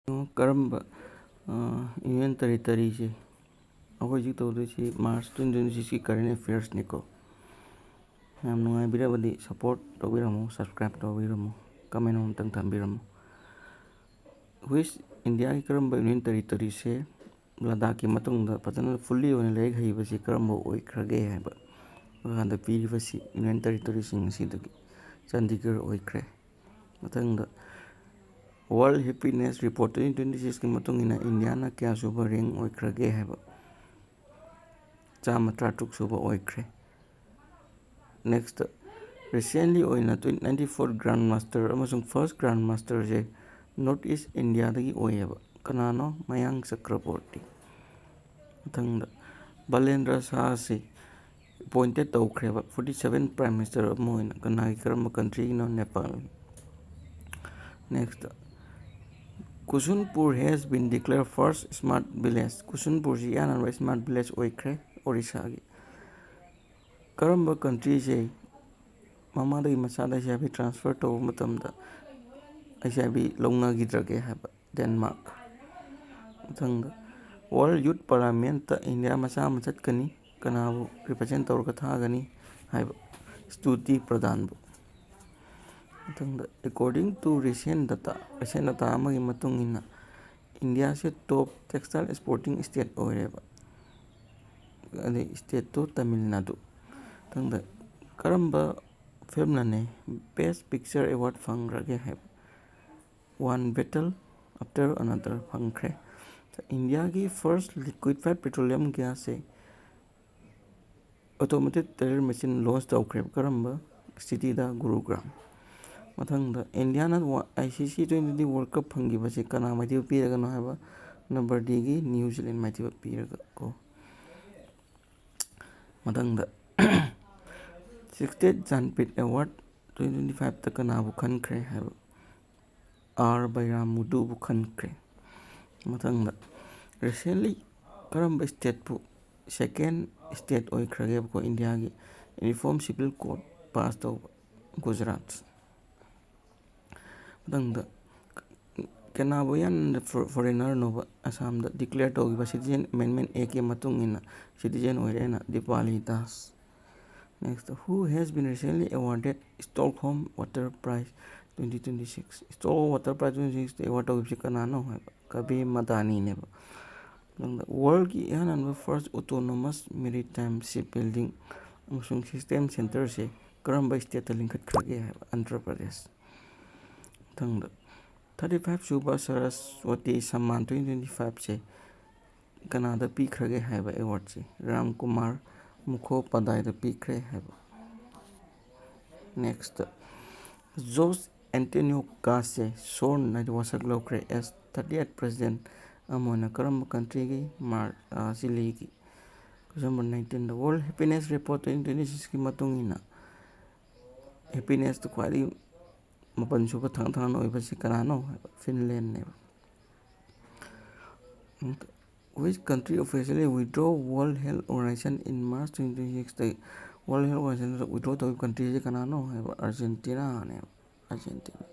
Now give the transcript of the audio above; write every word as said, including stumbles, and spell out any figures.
ꯀꯔꯝꯕ ꯌꯨꯅꯤꯌꯟ ꯇꯦꯔꯤꯇꯣꯔꯤꯁꯦ? ꯑꯩꯈꯣꯏ ꯍꯧꯖꯤꯛ ꯇꯧꯗꯣꯏꯁꯤ ꯃꯥꯔꯆ ꯇ꯭ꯋꯦꯟꯇꯤ ꯇ꯭ꯋꯦꯟꯇꯤ ꯁꯤꯛꯁꯀꯤ ꯀꯔꯦꯟ ꯑꯦꯐꯤꯌꯔꯁꯅꯤꯀꯣ꯫ ꯌꯥꯝ ꯅꯨꯡꯉꯥꯏꯕꯤꯔꯕꯗꯤ ꯁꯞꯄꯣꯔꯠ ꯇꯧꯕꯤꯔꯝꯃꯨ, ꯁꯕꯁꯀ꯭ꯔꯥꯏꯞ ꯇꯧꯕꯤꯔꯝꯃꯨ, ꯀꯃꯦꯟ ꯑꯃꯇꯪ ꯊꯝꯕꯤꯔꯝꯃꯨ꯫ ꯍꯨꯏꯁ ꯏꯟꯗꯤꯌꯥꯒꯤ ꯀꯔꯝꯕ ꯌꯨꯅꯤꯌꯟ ꯇꯦꯔꯤꯇꯣꯔꯤꯁꯦ ꯂꯗꯥꯛꯀꯤ ꯃꯇꯨꯡꯗ ꯐꯖꯅ ꯐꯨꯜꯂꯤ ꯑꯣꯏꯅ ꯂꯥꯏꯔꯤꯛ ꯍꯩꯕꯁꯤ ꯀꯔꯝꯕ ꯑꯣꯏꯈ꯭ꯔꯒꯦ ꯍꯥꯏꯕ꯫ ꯃꯈꯥꯗ ꯄꯤꯔꯤꯕꯁꯤ ꯌꯨꯅꯤꯌꯟ ꯇꯦꯔꯤꯇꯣꯔꯤꯁꯤꯡ ꯑꯁꯤꯗꯒꯤ ꯆꯥꯟꯗꯤꯒꯔ ꯑꯣꯏꯈ꯭ꯔꯦ꯫ ꯃꯊꯪꯗ, World Happiness Report twenty twenty ꯁꯤꯛꯁꯀꯤ ꯃꯇꯨꯡ ꯏꯟꯅ ꯏꯟꯗꯤꯌꯥꯅ ꯀꯌꯥ ꯁꯨꯕ ꯔꯦꯡ ꯑꯣꯏꯈ꯭ꯔꯒꯦ ꯍꯥꯏꯕ꯫ ꯆꯥꯝꯃ ꯇꯔꯥꯇꯔꯨꯛ ꯁꯨꯕ ꯑꯣꯏꯈ꯭ꯔꯦ꯫ ꯅꯦꯛꯁꯇ, ꯔꯤꯁꯦꯟꯂꯤ ꯑꯣꯏꯅ ꯇ꯭ꯋꯦꯟꯇꯤ ꯅꯥꯏꯟꯇꯤ ꯐꯣꯔ ꯒ꯭ꯔꯥꯟ ꯃꯥꯁꯇꯔ ꯑꯃꯁꯨꯡ ꯐꯥꯔꯁ ꯒ꯭ꯔꯥꯟ ꯃꯥꯁꯇꯔꯁꯦ ꯅꯣꯔꯠ ꯏꯁ ꯏꯟꯗꯤꯌꯥꯗꯒꯤ ꯑꯣꯏꯌꯦꯕ꯫ ꯀꯅꯥꯅꯣ? ꯃꯌꯥꯡ ꯆꯀ꯭ꯔꯕꯣꯔꯇꯤ꯫ ꯃꯊꯪꯗ, ꯕꯂꯦꯟꯗ꯭ꯔ ꯁꯥꯍꯁꯤ ꯑꯦꯄꯣꯏꯟꯇꯦꯠ ꯇꯧꯈ꯭ꯔꯦꯕ ꯐꯣꯔꯇꯤ ꯁꯚꯦꯟ ꯄ꯭ꯔꯥꯏꯝ ꯃꯤꯅꯤꯁꯇꯔ ꯑꯃ ꯑꯣꯏꯅ꯫ ꯀꯅꯥꯒꯤ, ꯀꯔꯝꯕ ꯀꯟꯇ꯭ꯔꯤꯒꯤꯅꯣ? Nepal. Next, Kusunpur has been declared first smart village꯫ ꯀꯨꯁꯨꯟꯄꯨꯔꯁꯤ ꯏꯍꯥꯟ ꯍꯥꯟꯕ ꯁ꯭ꯃꯥꯔꯠ ꯚꯤꯂꯦꯖ ꯑꯣꯏꯈ꯭ꯔꯦ ꯑꯣꯔꯤꯁꯥꯒꯤ꯫ ꯀꯔꯝꯕ ꯀꯟꯇ꯭ꯔꯤꯁꯦ ꯃꯃꯥꯗꯒꯤ ꯃꯆꯥꯗ ꯑꯩꯆ ꯑꯥꯏ ꯚꯤ ꯇ꯭ꯔꯥꯟꯁꯐꯔ ꯇꯧꯕ ꯃꯇꯝꯗ ꯑꯩꯆ ꯑꯥꯏ ꯚꯤ ꯂꯧꯅꯈꯤꯗ꯭ꯔꯒꯦ ꯍꯥꯏꯕ? ꯗꯦꯟꯃꯥꯔꯛ꯫ ꯃꯊꯪꯗ, ꯋꯥꯔꯜ ꯌꯨꯠ ꯄꯥꯔꯂꯤꯌꯥꯃꯦꯟꯠꯇ ꯏꯟꯗꯤꯌꯥ ꯃꯆꯥ ꯑꯃ ꯆꯠꯀꯅꯤ, ꯀꯅꯥꯕꯨ ꯔꯤꯄ꯭ꯔꯖꯦꯟ ꯇꯧꯔꯒ ꯊꯥꯒꯅꯤ ꯍꯥꯏꯕ? ꯁ꯭ꯇꯨꯇꯤ ꯄ꯭ꯔꯙꯥꯟꯕꯨ꯫ ꯃꯊꯪꯗ, according to recent data, recent data ꯑꯃꯒꯤ ꯃꯇꯨꯡ ꯏꯟꯅ, ꯏꯟꯗꯤꯌꯥꯁꯦ ꯇꯣꯞ ꯇꯦꯛꯁꯇꯥꯏꯜ ꯑꯦꯛꯁꯄꯣꯔꯇꯤꯡ ꯁ꯭ꯇꯦꯠ ꯑꯣꯏꯔꯦꯕ꯫ ꯑꯗꯩ ꯁ꯭ꯇꯦꯠꯇꯨ ꯇꯥꯃꯤꯜ ꯅꯥꯗꯨ꯫ ꯃꯊꯪꯗ, ꯀꯔꯝꯕ ꯐꯤꯂꯝꯅꯅꯦ ꯕꯦꯁ ꯄꯤꯛꯆꯔ ꯑꯦꯋꯥꯔꯗ ꯐꯪꯈ꯭ꯔꯒꯦ ꯍꯥꯏꯕ? One Battle After Another ꯐꯪꯈ꯭ꯔꯦ꯫ ꯏꯟꯗꯤꯌꯥꯒꯤ ꯐꯥꯔꯁ ꯂꯤꯀ꯭ꯋꯤꯐꯥꯏꯠ ꯄꯦꯇ꯭ꯔꯣꯂꯤꯌꯝ ꯒ꯭ꯌꯥꯁꯁꯦ ꯑꯣꯇꯣꯃꯦꯇꯤꯛ ꯇꯦꯂꯔ ꯃꯦꯆꯤꯟ ꯂꯣꯟꯆ ꯇꯧꯈ꯭ꯔꯦꯕ꯫ ꯀꯔꯝꯕ ꯁꯤꯇꯤꯗ? ꯒꯨꯔꯨꯒ꯭ꯔꯥꯝ꯫ ꯃꯊꯪꯗ, ꯏꯟꯗꯤꯌꯥꯅ I C C twenty twenty world cup ꯐꯪꯈꯤꯕꯁꯦ ꯀꯅꯥ ꯃꯥꯏꯊꯤꯕ ꯄꯤꯔꯒꯅꯣ ꯍꯥꯏꯕ? ꯅꯝꯕꯔ ꯗꯤꯒꯤ ꯅ꯭ꯌꯨ ꯖꯤꯂꯦꯟ ꯃꯥꯏꯊꯤꯕ ꯄꯤꯔꯒ ꯀꯣ꯫ ꯃꯊꯪꯗ, ꯁꯤꯛꯁꯇꯤꯟ ꯖꯥꯟꯄꯤꯠ ꯑꯦꯋꯥꯔꯗ ꯇ꯭ꯋꯦꯟꯇꯤ ꯇ꯭ꯋꯦꯟꯇꯤ ꯐꯥꯏꯚꯇ ꯀꯅꯥꯕꯨ ꯈꯟꯈ꯭ꯔꯦ ꯍꯥꯏꯕ? ꯑꯥꯔ ꯕꯩꯔꯥꯃꯨꯗꯨꯕꯨ ꯈꯟꯈ꯭ꯔꯦ꯫ ꯃꯊꯪꯗ, ꯔꯤꯁꯦꯟꯂꯤ ꯀꯔꯝꯕ ꯁ꯭ꯇꯦꯠꯄꯨ ꯁꯦꯀꯦꯟ ꯁ꯭ꯇꯦꯠ ꯑꯣꯏꯈ꯭ꯔꯒꯦꯕꯀꯣ ꯏꯟꯗꯤꯌꯥꯒꯤ ꯌꯨꯅꯤꯐꯣꯔꯝ ꯁꯤꯚꯤꯜ ꯀꯣꯗ ꯄꯥꯁ ꯇꯧꯕ? ꯒꯨꯖꯔꯥꯠ꯫ ꯃꯊꯪꯗ, ꯀꯅꯥꯕꯨ ꯌꯥꯟꯅ ꯐꯣꯔꯦꯅꯔꯅꯣꯕ ꯑꯁꯥꯝꯗ ꯗꯤꯀ꯭ꯂꯦꯌꯔ ꯇꯧꯈꯤꯕ ꯁꯤꯇꯤꯖꯦꯟ ꯑꯃꯦꯟꯃꯦꯟ ꯑꯦꯛꯀꯤ ꯃꯇꯨꯡ ꯏꯟꯅ ꯁꯤꯇꯤꯖꯦꯟ ꯑꯣꯏꯔꯦꯅ? Dipali Das. Next, who has been recently awarded Stockholm Water Prize twenty twenty six? Stockholm Water Prize twenty twenty six award ꯇꯧꯈꯤꯕꯁꯤ ꯀꯅꯥꯅꯣ ꯍꯥꯏꯕ, ꯀꯕꯤꯔ ꯃꯗꯥꯅꯤꯅꯦꯕ꯫ ꯃꯊꯪꯗ, ꯋꯥꯔꯜꯒꯤ ꯏꯍꯥꯟ ꯍꯥꯟꯕ first autonomous maritime ship building ꯑꯃꯁꯨꯡ ꯁꯤꯁꯇꯦꯝ ꯁꯦꯟꯇꯔꯁꯦ ꯀꯔꯝꯕ ꯁ꯭ꯇꯦꯠꯇ ꯂꯤꯡꯈꯠꯈ꯭ꯔꯒꯦ ꯍꯥꯏꯕ? ꯑꯟꯙ꯭ꯔ ꯄ꯭ꯔꯗꯦꯁ꯫ ꯃꯊꯪꯗ, ꯊꯥꯔꯇꯤ ꯐꯥꯏꯚ ꯁꯨꯕ ꯁꯔꯁꯋꯇꯤ ꯁꯝꯃꯥꯟ ꯇ꯭ꯋꯦꯟꯇꯤ ꯇ꯭ꯋꯦꯟꯇꯤ ꯐꯥꯏꯚꯁꯦ ꯀꯅꯥꯗ ꯄꯤꯈ꯭ꯔꯒꯦ ꯍꯥꯏꯕ ꯑꯦꯋꯥꯔꯗꯁꯦ? ꯔꯥꯝ ꯀꯨꯃꯥꯔ ꯃꯨꯈꯣꯄꯥꯙꯥꯏꯗ ꯄꯤꯈ꯭ꯔꯦ ꯍꯥꯏꯕ꯫ ꯅꯦꯛꯁꯇ, ꯖꯣꯁ ꯑꯦꯟꯇꯣꯅꯤꯌꯣ ꯒꯥꯁꯁꯦ ꯁꯣꯔꯟ ꯍꯥꯏꯗꯤ ꯋꯥꯁꯛ ꯂꯧꯈ꯭ꯔꯦ ꯑꯦꯁ ꯊꯥꯔꯇꯤ ꯑꯩꯠ ꯄ꯭ꯔꯦꯁꯤꯗꯦꯟ ꯑꯃ ꯑꯣꯏꯅ꯫ ꯀꯔꯝꯕ ꯀꯟꯇ꯭ꯔꯤꯒꯤ? ꯃꯥꯔ-, ꯑ, ꯆꯤꯂꯤꯒꯤ꯫ Question number nineteen, the World Happiness Report twenty twenty sixꯀꯤ ꯃꯇꯨꯡ ꯏꯟꯅ ꯍꯦꯄꯤꯅꯦꯁꯇ ꯈ꯭ꯋꯥꯏꯗꯒꯤ ꯃꯥꯄꯟ ꯁꯨꯕ ꯊꯪ ꯊꯪꯅ ꯑꯣꯏꯕꯁꯤ ꯀꯅꯥꯅꯣ ꯍꯥꯏꯕ? ꯐꯤꯟꯂꯦꯟꯅꯦꯕ꯫ Which country officially withdraw World Health Organization in March twenty twenty sixꯇ? World Health Organizationꯗ withdraw ꯇꯧꯈꯤꯕ ꯀꯟꯇ꯭ꯔꯤꯁꯦ ꯀꯅꯥꯅꯣ ꯍꯥꯏꯕ? ꯑꯥꯔꯖꯦꯟꯇꯤꯅꯥꯅꯦꯕ, ꯑꯥꯔꯖꯦꯟꯇꯤꯅꯥ꯫